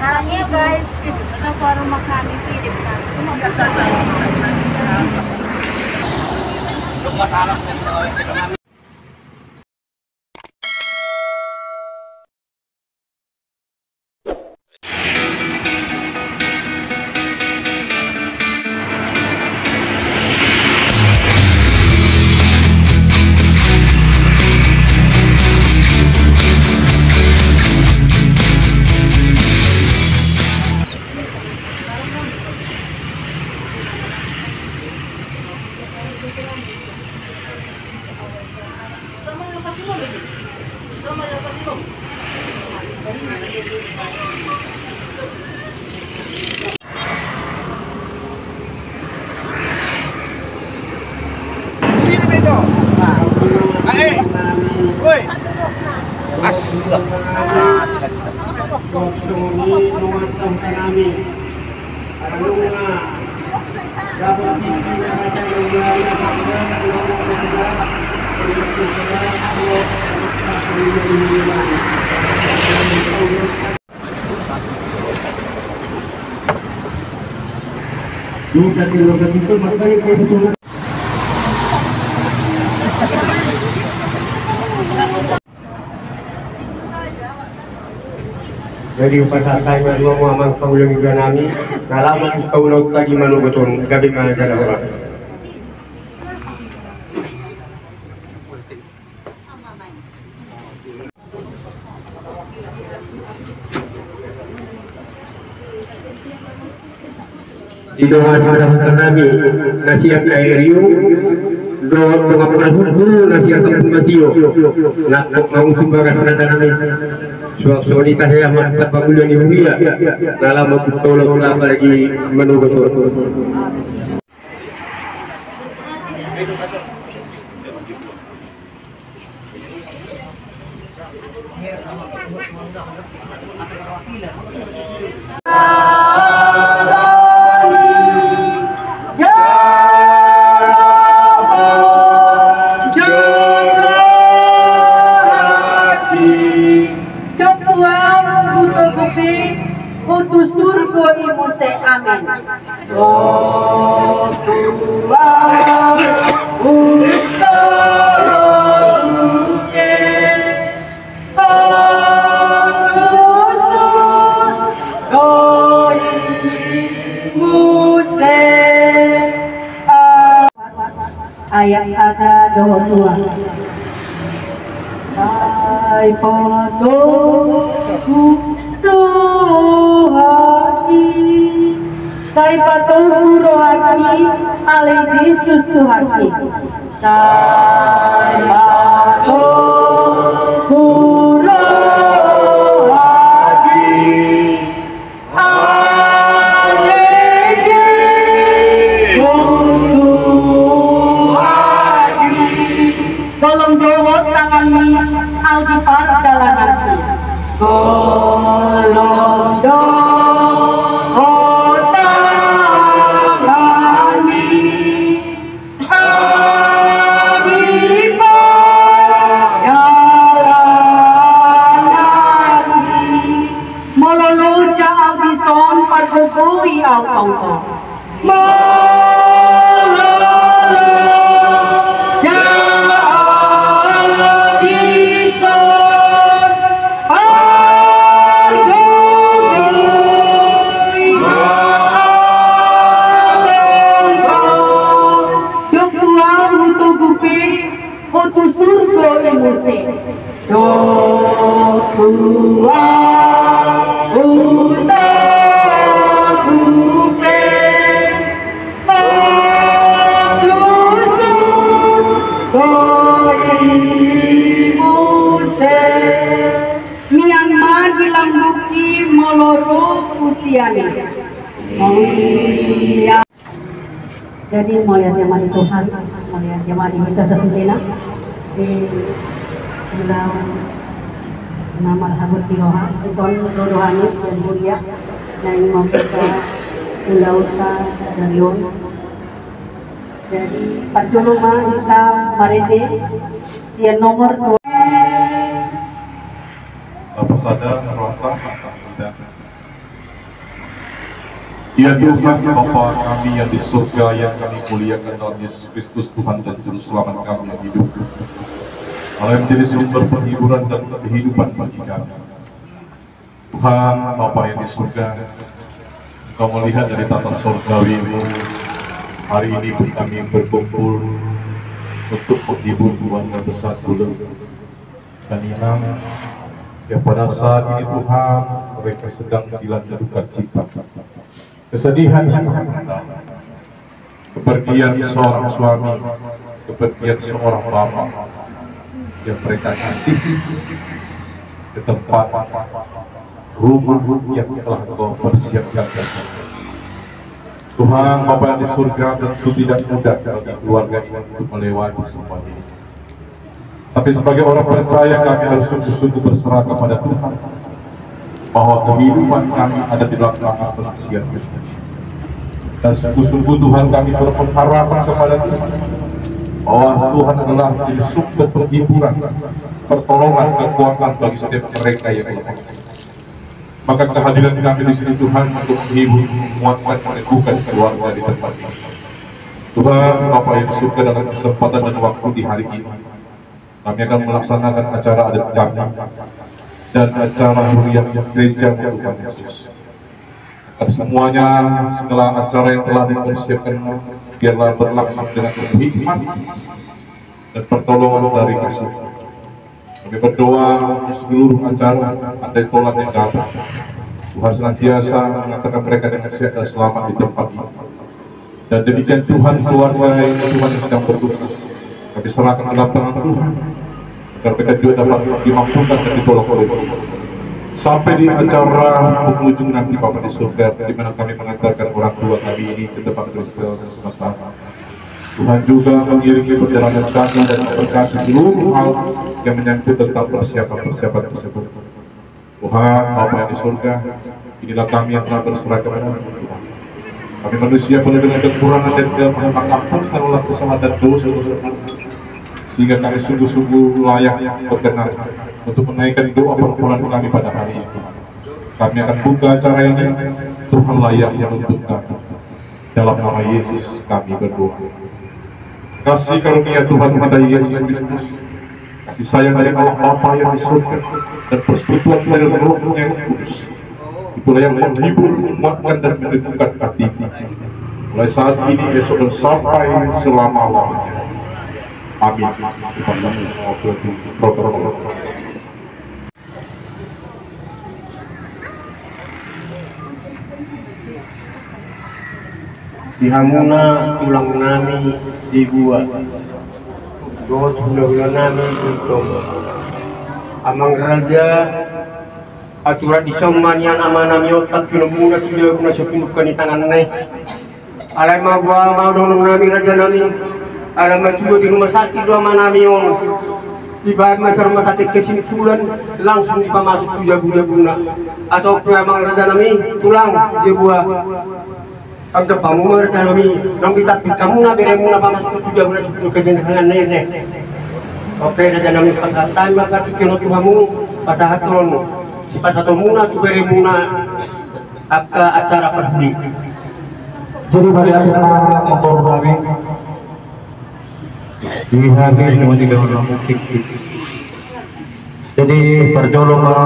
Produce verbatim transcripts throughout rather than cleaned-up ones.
Sekarang ya guys, kita ke rumah kami di depan. As. Jadi hupasahat hami ma tu hamu amang pangula ni huria nami, na laho ma tu hamu na tagi manogot on, gabe ma jala horas. Di dongan sahuta nami na sian Aek Riung dohot dongan parhundul na sian Kampung Matio, na mangusung bagas na tanami. Suang songon i tahe ma tu pangula ni huria na laho mambuka olona apalagi manogot on. Dok tuan, hutogupi, hutusi surgo i muse. Amen. Dok tuan, hutogupi, hutusi surgo i muse. Amen. Ayat sada dohot dua. Sai patogu rohangki, sai patogu rohangki, ale Jesus Tuhanki. Sai patogu rohangki. Golom dohot tanganmi, ahu di pardalananki. Golom dohot tanganmi, ahu di pardalananki. Molo loja ahu dison, pargogoi ahu tongtong. Molo loja ahu dison, pargogoi ahu tongtong. Dok tuan, hutogupi, hutusi surgo i muse. Dok tuan, hutogupi, hutusi surgo i muse. Mian ma di lambungki molo ro pujian i. Mauliate. Jadi, mauliate ma di Tuhan, mauliate ma di hita sasudena. Di ulaon na marhabot ni roha, dison ro do hami sian huria naeng mambuka ulaonta sadari on. Jadi, parjolo ma hita marende sian nomor dua. Apa sada rohanta? Ya Tuhan, Bapa kami yang di surga, yang kami muliakan dalam Yesus Kristus, Tuhan dan Juru Selamat kami yang hidup. Allah yang menjadi sumber penghiburan dan kehidupan bagi kami. Tuhan, Bapa yang di surga, Engkau melihat dari tata surgawi-Mu, hari ini pun kami berkumpul untuk menghibur keluarga besar Gultom dan Inang, yang pada saat ini, Tuhan, mereka sedang dilanda duka cita. Kesedihan yang mendalam. Kepergian seorang suami, kepergian seorang bapak yang mereka kasihi ke tempat rumah yang telah Engkau persiapkan. Tuhan, Bapa yang di surga, tentu tidak mudah bagi keluarga ini untuk melewati semua ini. Tapi sebagai orang percaya, kami harus sungguh-sungguh berserah kepada Tuhan, bahwa kehidupan kami ada di dalam tangan pengasihan Tuhan. Dan sungguh-sungguh, Tuhan, kami berpengharapan kepada Tuhan, bahwa Tuhan adalah menjadi sumber penghiburan, pertolongan, kekuatan bagi setiap mereka yang lemah. Maka kehadiran kami di sini, Tuhan, untuk menghibur, menguatkan, meneguhkan keluarga di tempat ini. Tuhan, Bapa yang di surga, dalam kesempatan dan waktu di hari ini, kami akan melaksanakan acara adat kami dan acara huriat gereja, Tuhan Yesus. Agar semuanya, segala acara yang telah dipersiapkan, biarlah berlangsung dengan penuh hikmat dan pertolongan dari kasih. Kami berdoa untuk seluruh acara, andai tolan yang datang, Tuhan senantiasa mengantarkan mereka dengan sehat dan selamat di tempat ini. Dan demikian, Tuhan, keluarga yang, Tuhan, yang sedang berduka, kami serahkan ke dalam tangan Tuhan, agar mereka juga dapat dimampukan dan ditolong oleh Tuhan. Sampai di acara penghujung nanti, Bapa di surga, di mana kami mengantarkan orang tua kami ini ke tempat Kristen sementara. Tuhan juga mengiringi perjalanan kami dan memberkati seluruh hal yang menyangkut tentang persiapan-persiapan tersebut. Tuhan, Bapa yang di surga, inilah kami yang telah berserah kepada-Mu, Tuhan. Kami manusia penuh dengan kekurangan dan tidak pernah mengampunkan kesalahan dan dosa-dosa kami. Sehingga kami sungguh-sungguh layak berkenan untuk menaikkan doa permohonan kami pada hari ini. Kami akan buka acara ini, Tuhan layak menuntut kami. Dalam nama Yesus kami berdoa. Kasih karunia Tuhan kita Yesus Kristus, kasih sayang dari Allah Bapa yang di surga, dan persekutuan dari Roh-Nya yang Kudus, itulah yang menghibur, menguatkan, dan meneguhkan hati, mulai saat ini, esok, dan sampai selama-lamanya. Amin. Protokol. Di hamuna tulang nami Debua, dohot hulahula nami Gultom. Amang raja, aturan dison ma nian ama nami on, tangkinon muna sude na so pinungka ni tanganna i. Alai ma boha ma dohonon nami, raja nami, alai ma tuo di rumah sakit do ama nami on. Dibaen ma sian rumah sakit kesimpulan, langsung dipamasuk tu jabu-jabuna. Asa on pe, amang raja nami, tulang Debua, angkep hamu ma, raja nami, naung ditampik hamuna beremuna pamasuk tu jabuna, tu kejenjangan na i. Oke, raja nami, pasahat hami ma tingki on tu hamu, pasahaton, sipasahatonmuna tu beremuna angka acara parhuri. Jadi, mari, amang boru nami, di hami cuma tiga orang musik. Jadi, parjolo ma,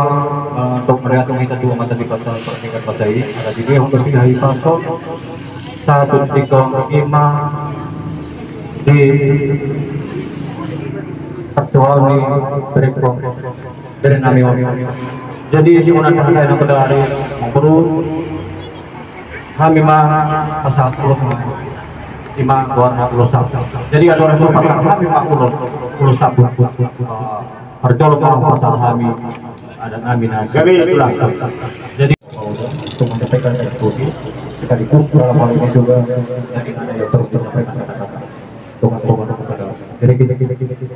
eh, untuk melihat kita dua mata di pasal, pertingkat pasal ini, ada di dia untuk tiga hari pasal, satu tiga lima di satu hari berikut. Bere nami on. Jadi, songon na tahatai na pedari, mangkuru, hami ma pasahat ulos ma. Ima goarna ulos sabu. Jadi, adong so pasahat hami ma ulos, ulos sabu. Ah, parjolo ma pasahat hami. Ada nami na. Gabe, tulang. Jadi, untuk menyampaikan S O P sekaligus dalam hal ini juga, mungkin ada yang perlu menyampaikan kata-kata. Tuhan, Tuhan, kepada. Jadi, gini, gini, gini, gini.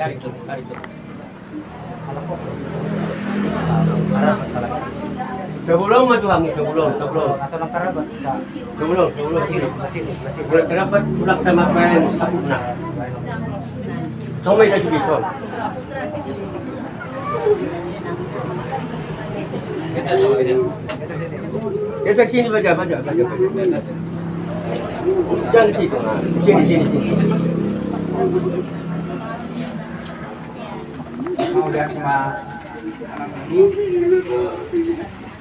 Sebelum ma tulang, sebelum, sebelum. Sebelum, sebelum. Sini, sini, sini. Boleh terdapat tulang sama main sabutna. Coba itu begitu. Geser sini, baca, baca, baca, baca. Jangan di situ, nah. Sini, sini, sini. Mau lihat sama anak ini.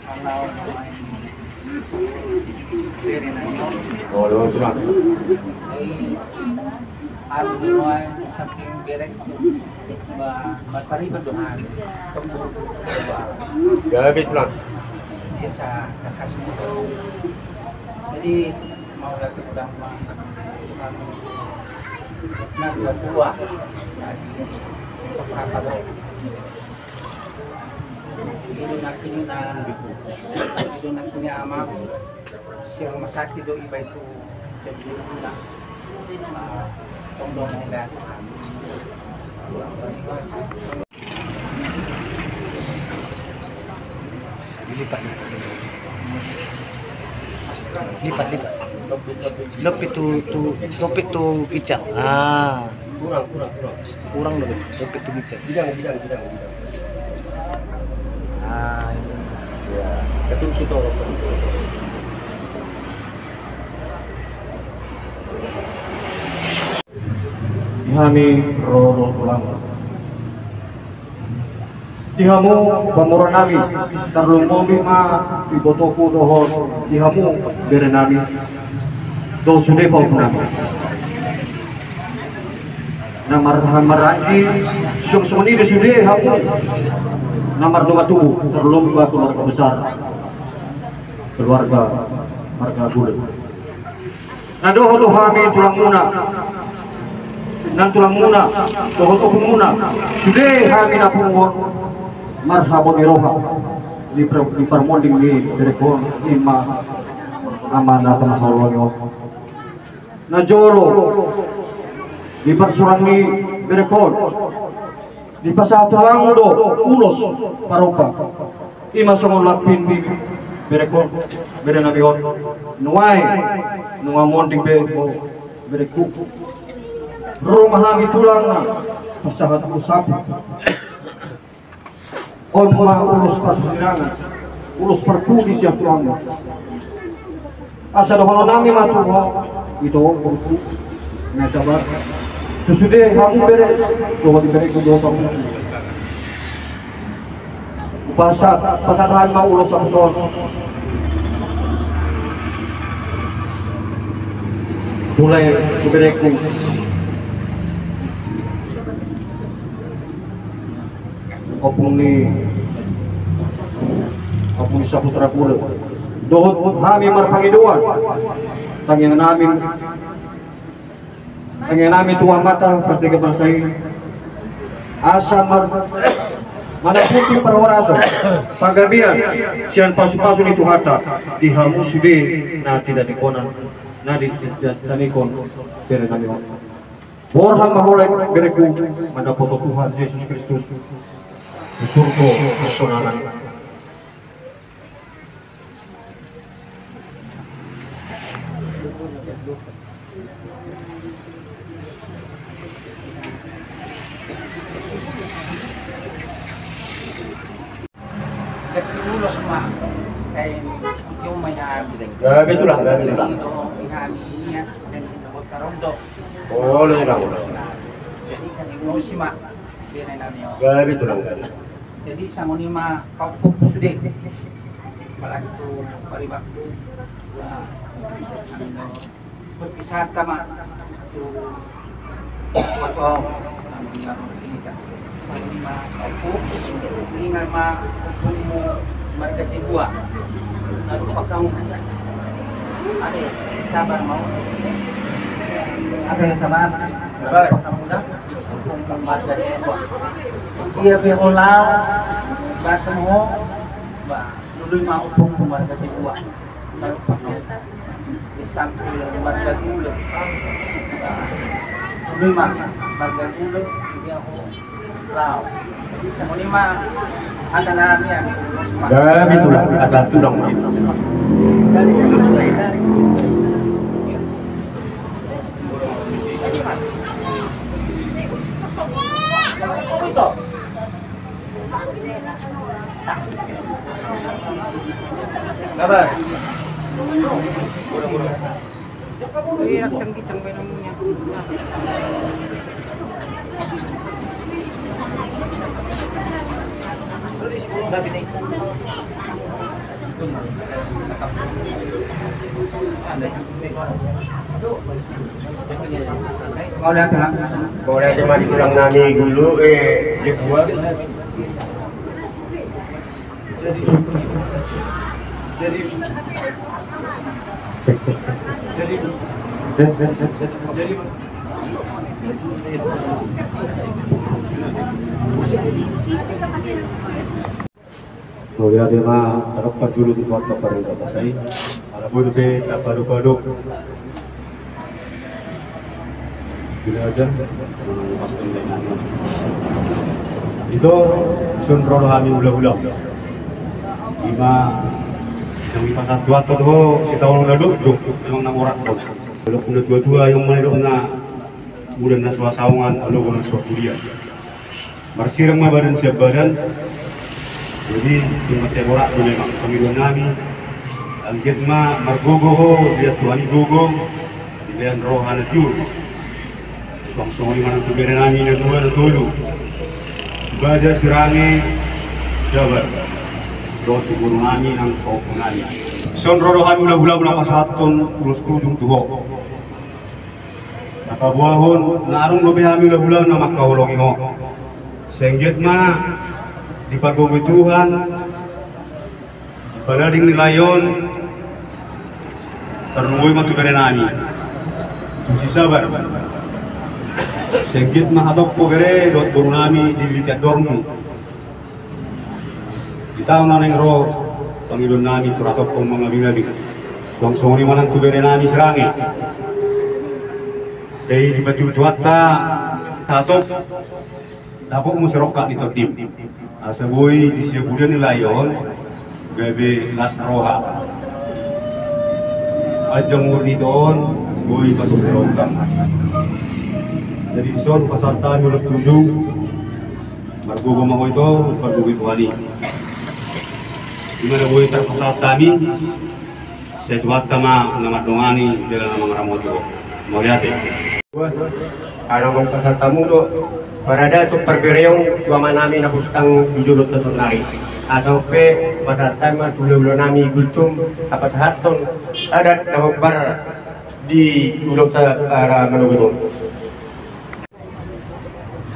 Kalau main bere nanti. Oh, lo sudah. Aduh, saking bere. Ba, ba, pariban do hami. Tunggu. Ya, habis lah. Biasa, kasih. Jadi, mau lihat ke gudang, Bang. Nah, dua tua. Jadi, untuk apa, Bang? Ido na kini na, ido na kini ama, si rumah sakit do iba itu, jadi guna, ah, tong do mau lihat. Lipat, lipat. Lipat, lipat. Lopi tu, tu, lopi tu ginjang. Ah. Kurang, kurang, kurang. Kurang lopi, lopi tu ginjang. Bidang, bidang, bidang, bidang. Ah, ini. Ya, ketum situ. Di hami ro do tulang. Di hamu pamoruon nami, tarlumobi ma ibotoku dohot di hamu bere nami, dohot sude pahompu nami. Na mar-, maranggi, songon i do sude hamu na mardongan tubu, tarlumobi ma keluarga besar, keluarga marga Guleng. Na dohot do hami tulangmuna, nang tulangmuna, dohot ompungmuna, sude hami na pungu on marhabot ni roha, di par-, di parmonding ni berekhon, ima ama na tama holong on. Na jolo, di parsurang ni berekhon, dipasahat tulang do ulos parompa. Ima songon lampin ni berekhon, bere nami on. Nuaeng, nunga monding be ho berekhu. Ro ma hami tulang na pasahat ulos sapu. On ma ulos parsirangan, ulos parpudi sian tulangna. Asa dohonon nami ma tu ho, ito, boruku, na sabar. Tu sude hamu bere, dohot di bereku dohot hamu. Pasahat, pasahat hami ma ulos sapu on. Mulai tu bereku. Ompung ni, ompung ni Saputra Guleng. Dohot hami marpangidoan. Tangiang nami, tangiang nami tu Amanta pardenggan bangsa i. Asa mar-, mandapothon parhorasan, panggabean, sian pasupasu ni Tuhanta, di hamu sude na tinadinghon, na di, di, tinadinghon bere nami on. Borhat ma ho lae bereku, mandapothon Tuhan Jesus Kristus tu surgo sonang. Gati ulos ma, sai iti ma iha. Ya, betul lah, betul lah. Iha, iha, dan kota Rondo. Oh, lo, lo, lo. Jadi, kan emosi ma, bere nami on. Ya, betul lah, betul. Jadi, songon i ma, pahompu sude. Apalagi tu paribanku. Wah, anu, berpisah sama tu tua-tua. Anu, anu, ini kan. Songon i ma, pahompu, ingat ma, ompu mu marga Sibuan. Lalu, pahompu. Ate, sabar ma. Ate, sabar. Sabar. Pahompu, dah. Ompu marga Sibuan. Ia be ho laho, batam ho, ba, lului ma ompu marga Sibuan. Lalu pakai di samping marga Guleng. Ba, lului ma marga Guleng, ia ho laho. Jadi, songon i ma hata nami, ami. Jadi, itulah kata tulang. Sabar. Iya, langsung kicang bae namanya. Boleh, Mak. Boleh, cuma di tulang nami dulu, eh, di gua. Jadi, jadi, jadi, jadi, Mauliate ma, tarompa jolo tu Tuhanta parjolo, tapasai. Ala boi dope tapadop-adop. Ito, dison ro do hami hula-hula. Ima, naung dipasahat Tuhanta do ho, sitaonon na dokdok, naung na morathon. Molo na tua-tua, ima na didok na, mula na so hasaongan, logo na so huria. Marsirang ma badan sian badan. Jadi, tung mansai borat do memang pangidoan nami. Anggiat ma margogo ho, dilean Tuhan i gogo, dilean roha na tiur. Suang songon i ma nang tu bere nami na dua na tolu. Si Baja, si Range, si Sabar. Dohot tu boru nami nang pahompu nami. Dison ro do hami hula-hula na pasahathon ulos tujung tu ho. Tapaboahon, na adong dope hami hula-hula na mangkaholongi ho. Sai anggiat ma dipargogoi Tuhan, palading ni lae on, tarlumobi ma tu bere nami. Tu si Sabar. Sai anggiat ma hatop ho bere, dohot boru nami di litian dormu. Di taon na naeng ro, pangidoan nami tu hatop ho mangabing-abing. Suang songon i ma nang tu bere nami si Range. Sai dipatiur Tuhanta, hatop, dapot muse rongkap ni tondim. Asa boi di sian bulan ni lae on, gabe las roha. Ganjang umur ni ito on, boi patupa rongkap. Jadi dison pasahat hami ulos tujung. Margogo ma ho ito, margogo i Tuhan i. Ima na boi tarpasahat hami, sai Tuhanta ma na mandongani jala na mangaramoti ho. Mauliate. Ala naung pasahat hamu do, paradaton parbereon tu ama nami na pustang di jolo tonton nari. Asa on pe pasahat hami ma tu hula-hula nami Gultom, na pasahathon adat na hombar di ulos ta-, ara manogot on.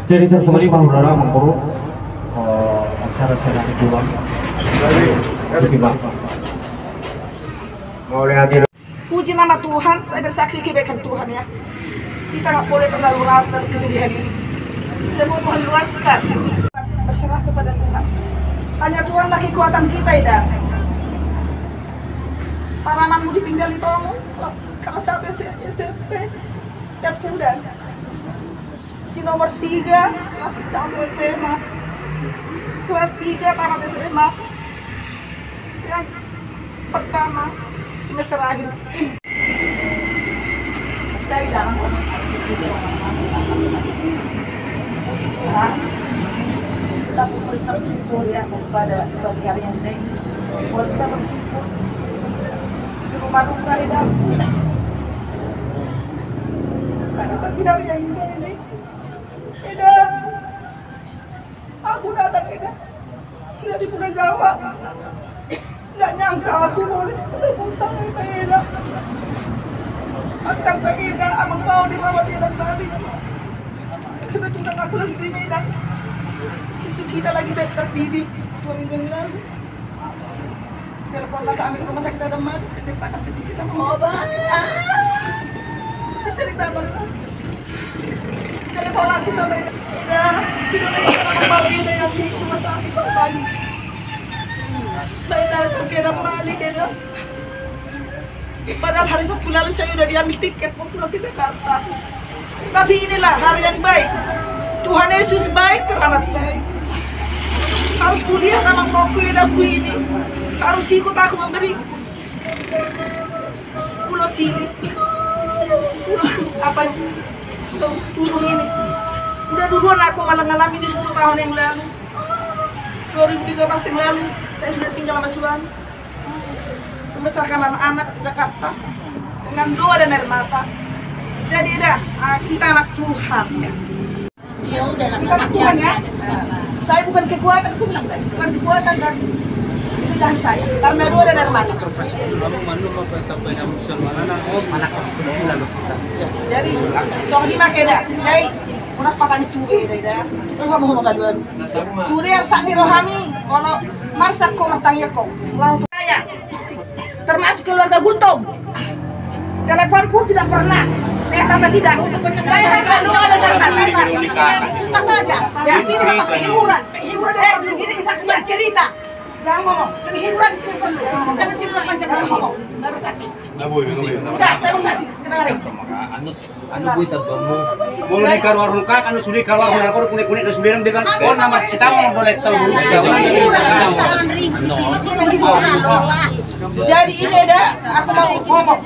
Jadi, sahat songon i ma hurara mangkoro, eh, acara sian ari tulang. Ikuti ma. Puji nama Tuhan, saya bersaksi kebaikan Tuhan ya. Kita nggak boleh terlalu ragu dalam kesedihan ini. Semua Tuhan luaskan. Berserah kepada Tuhan. Hanya Tuhanlah kekuatan kita, Ida. Paramanmu ditinggal di Tomo, kelas, kelas satu S-, S M P. Setiap bulan. Di nomor tiga, kelas satu S M A. Kelas tiga tamat S M A. Yang pertama, semester akhir. Dari dalam. Nah, kita bersyukur ya kepada bagi hari yang baik. Buat kita bersyukur. Di rumah duka, Ida. Karena bagi hari yang indah ini, Ida, aku datang, Ida, dari Pulau Jawa. Nggak nyangka aku boleh ketemu sama Ida. Akan Ida, abang mau dibawa Ida kembali. Kebetulan aku lagi di Medan. Cucu kita lagi ter-, terdidik dua minggu yang lalu. Teleponlah kami ke rumah sakit Adam Malik, saya ceritakan sedikit sama Mama. Cerita apa? Telepon lagi sama Ida. Ida, Ida, Ida, Ida yang di rumah sakit, Pak, pagi. Saya datang ke Adam Malik, Ida. Padahal hari Sabtu lalu saya udah diambil tiket mau pulang ke Jakarta. Tapi inilah hari yang baik. Tuhan Yesus baik, teramat baik. Harus kuliah sama mokku, ya, aku ini. Harus ikut aku memberi ulos ini. Ulos apa sih? Turun ini. Udah duluan aku malah ngalamin di sepuluh tahun yang lalu. Dua ribu tiga belas yang lalu. Sudah tinggal sama suami, membesarkan anak-anak di Jakarta dengan doa dan air mata. Jadi dah, ah, kita anak Tuhan, ya. Kita anak Tuhan, ya. Saya bukan kekuatan, aku bilang tadi, bukan kekuatan dan kemudahan saya, karena doa dan air mata. Jadi, songon i ma, Eda. Jadi, unang patani cube, Eda, Eda. Roha mau, mau, mau. Sude arsak ni rohami, olo marsak ho, martangiang ho. Saya, termasuk keluarga Gultom. Telepon pun tidak pernah. Saya sama tidak. Saya hanya doa dan air mata. Kita saja. Di sini dapat hiburan. Hiburan, eh, ini saksian cerita. Jangan ngomong. Ini hiburan di sini perlu. Jangan cerita panjang di sini. Baru saksi. Enggak, saya mau saksi. Kita lari. Anu, anu, gue tambah mau. Molo di karuar rungkal, anu, sude karuar rungkal, kau kunek-kunek na sude dengan, oh, nama cita, mau boleh tahu dulu. Jadi ini ada, aku mau ngomong.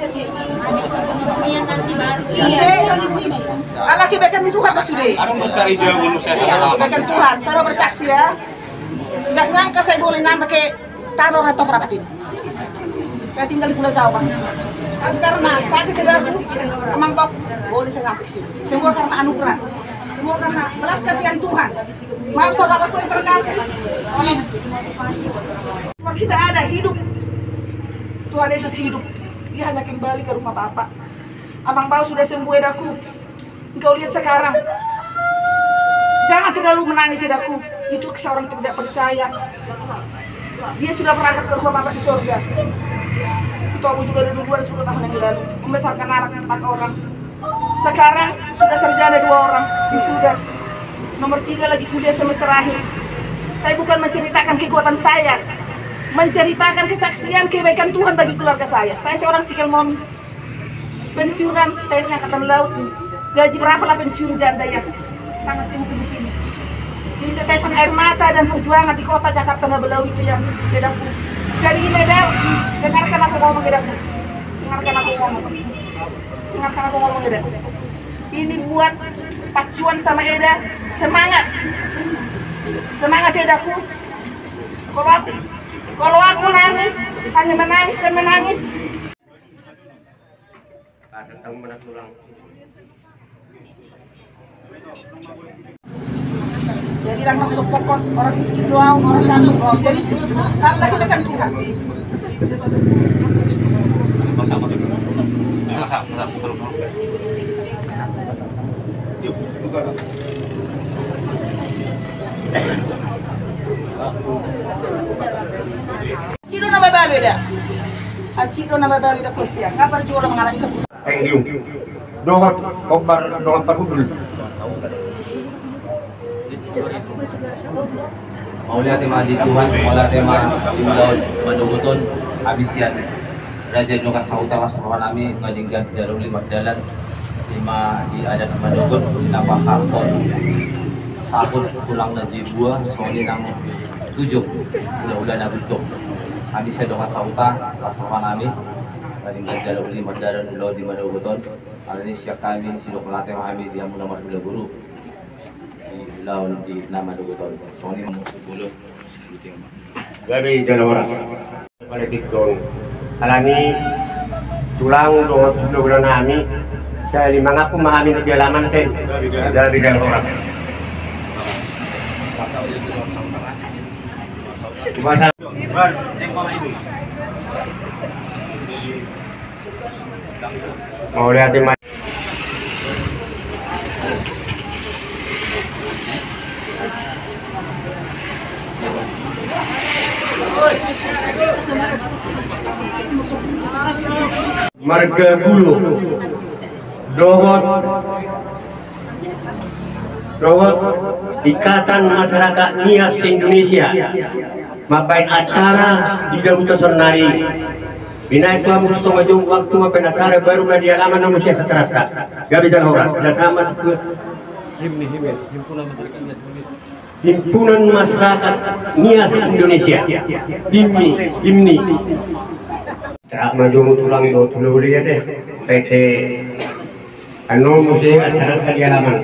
Iya, kan di sini. Alah, kebaikan itu kan sude. Aku mencari jawaban saya. Iya, kebaikan Tuhan. Saya mau bersaksi, ya. Nggak nyangka saya boleh nambah ke tanah orang tua kerabat ini. Saya tinggal di Pulau Jawa. Tapi karena sakit dadaku, amang bapakku, boleh saya sampai sini. Semua karena anugerah. Semua karena belas kasihan Tuhan. Maaf, saudaraku yang terkasih. Cuma kita ada hidup. Tuhan Yesus hidup. Dia hanya kembali ke rumah Bapak. Amang bapakku sudah sembuh, Edaku. Engkau lihat sekarang. Jangan terlalu menangis, Edaku. Itu seorang tidak percaya. Dia sudah berangkat ke rumah Bapak di sorga. Ketemu juga dulu dua ratus sepuluh tahun yang lalu, membesarkan anak empat orang. Sekarang sudah sarjana dua orang, wisuda. Nomor tiga lagi kuliah semester akhir. Saya bukan menceritakan kekuatan saya, menceritakan kesaksian kebaikan Tuhan bagi keluarga saya. Saya seorang sikelmomi. Pensiunan T N I Angkatan Laut. Gaji berapa lah pensiun janda ya? Tangan tinggi di sini. Ini tetesan air mata dan perjuangan di kota Jakarta na balaho itu yang bedaku. Jadi ini, Eda, dengarkan aku ngomong, Edaku. Dengarkan aku ngomong. Dengarkan aku ngomong, Eda. Ini buat pacuan sama Eda. Semangat. Semangat, Edaku. Kalau aku, kalau aku nangis, hanya menangis dan menangis. Jadi, lang masuk pokok, orang miskin doang, orang kaya doang. Jadi, karena kita kan Tuhan. Sido na babalu, Eda. Sido na babalu, Eda, kosian. Ngapa jolo mengalami sebuah. Thank you. Dohot, kombar, dohot parhundul. Mauliate ma di Tuhan, mauliate ma di ulaon manogot on, habis sian Raja Nyoka Sahuta las roha nami, nga denggan di jalur lima dalan, lima di adat manogot, di na pasahathon saput tulang na jibua, songon i nang tujung hula-hula na gultom. Hami sian Nyoka Sahuta, las roha nami, nga denggan di jalur lima dalan, ulaon di manogot on. Alani sian hami, sidok mauliate ma hami di hamu na marhula boru. Di ulaon di na manogot on. Songon i ma. Gabe jala horas. Pala piton. Alani tulang dohot hula-hula nami. Sai mangaku ma hami di halaman te. Gabe jala horas. Masa. Mauliate ma. Marga Gulo dohot dohot Ikatan Masyarakat Nias se-Indonesia mambahen acara di jabu tason nari. Binahen tu hamu tu tonga jom waktu mambahen acara baru ma di halaman na muse acaranta. Gabe jala horas. Dasama tu himne, himne, himpunan masyarakat Nias. Himpunan masyarakat Nias Indonesia. Himne, himne. Tera ma jolo tulang dohot hula-hula i ate. Pete. Anu muse acaranta di halaman.